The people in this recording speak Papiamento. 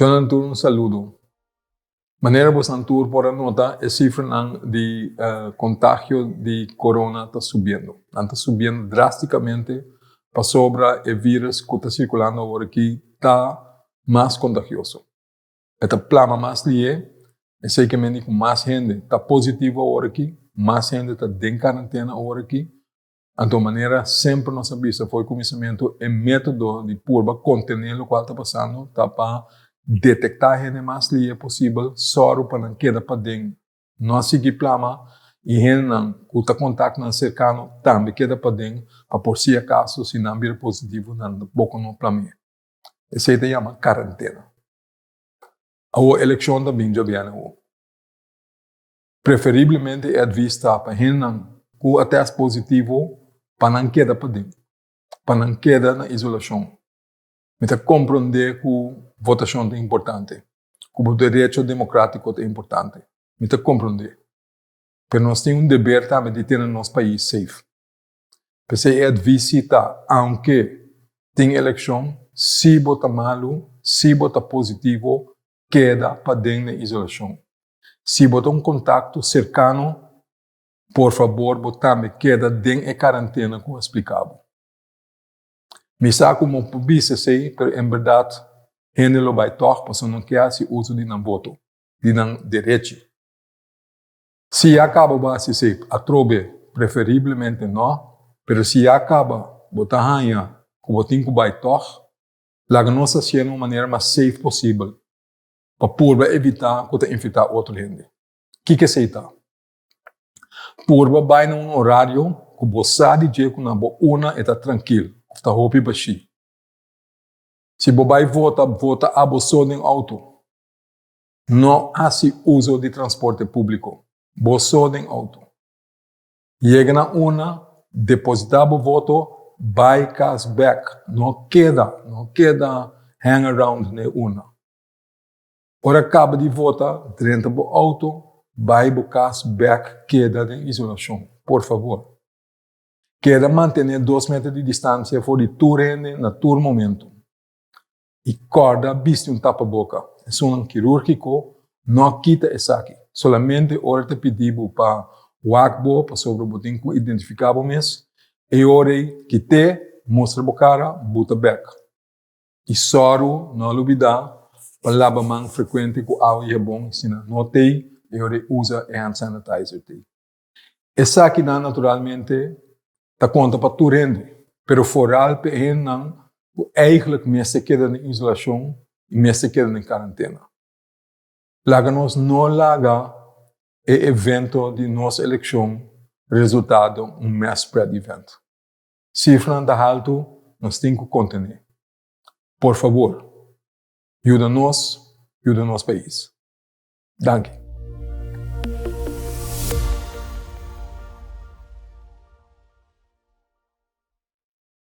Shonnan tur un saludo. Manera bosan tur por a nota e sifranan di kontagio di korona ta subiendo. Nan ta subiendo drástikamente pasobra e vírus ku ta sirkulando awor aki ta mas kontagioso. E ta plama mas lié, esei ke mende ku mas hende ta positivo awor aki, mas hende ta den karantena awor aki. Anto manera semper nos a bisa for e kuminsamentu e metodo di purba kontené lokual ta pasando ta pa detektá hende mas lié posibel, sòru pa nan keda paden, no a sigui plama i hendenan ku ta kontaktonan serkano tambe keda paden pa por si akaso si nan bira positivo nan tampoko no plam'é. Esei ta yama karantena. Awor elekshon ta bin djobièrnè awor. Preferiblemente e advis ta pa hendenan ku a tèst positivo pa nan keda paden, pa nan keda na isolashon. Mi ta komprondé ku votashon ta importante, ku bo derecho demokrátiko ta importante. Mi ta komprondé. Pero nos tin un deber tambe di tene nos pais safe. P'esei e advis si ta, aunke tin elekshon, si bo ta malu, si bo ta positivo, keda paden na isolashon. Si bo ta un kontakto serkano, por fabor bo tambe keda den e karantena ku a splika bo. Mi sa ku bo por bisa esei, pero en bèrdat hende lo bai tòg pasobra nan ke hasi uso di nan voto, di nan derechi. Si ya kaba bo hasi esei atrobe, preferiblemente no, pero si ya kaba bo ta haña ku bo tin ku bai tòg, laga nos hasié na un manera mas safe posibel. pa purba evitá ku ta infektá otro hende. Kiko esei ta? Purba bai na un orario ku bo sa di dje ku na bo una e ta trankil òf ta hopi bashí. Si bo bai vota, vota abo so den outo. No hasi uso di transporte públiko. Bo so den outo. Yega na una, depositá bo voto, bai kas bèk. No keda, no keda hang around na e una. Ora kaba di vota, drenta bo outo, bai bo kas bèk, keda den isolashon. Por fabor. Keda mantené dos meter di distansia for di tur hende na tur momentu. I kòrda bisti un tapaboka. Esunnan kirúrgiko no kita esaki. Solamente ora ta pidi bo pa wak bo pasobra bo tin ku identifiká bo mes, e ora ei kit'é, mustra bo kara, buta bèk. I sòru no lubidá pa laba man frekuente ku awa i habon, si nan no t'ei, e ora ei usa e hand sanitizer t'ei. Esakinan naturalmente ta konta pa tur hende, pero foral pa e hendenan ku eigentlik mester keda den isolashon i mester keda den karantena. Laga nos no laga e evento di nos elekshon resultá den un mass spread event. Sifranan ta haltu, nos tin ku kontené. Por fabor, yuda nos yuda nos pais. Danki.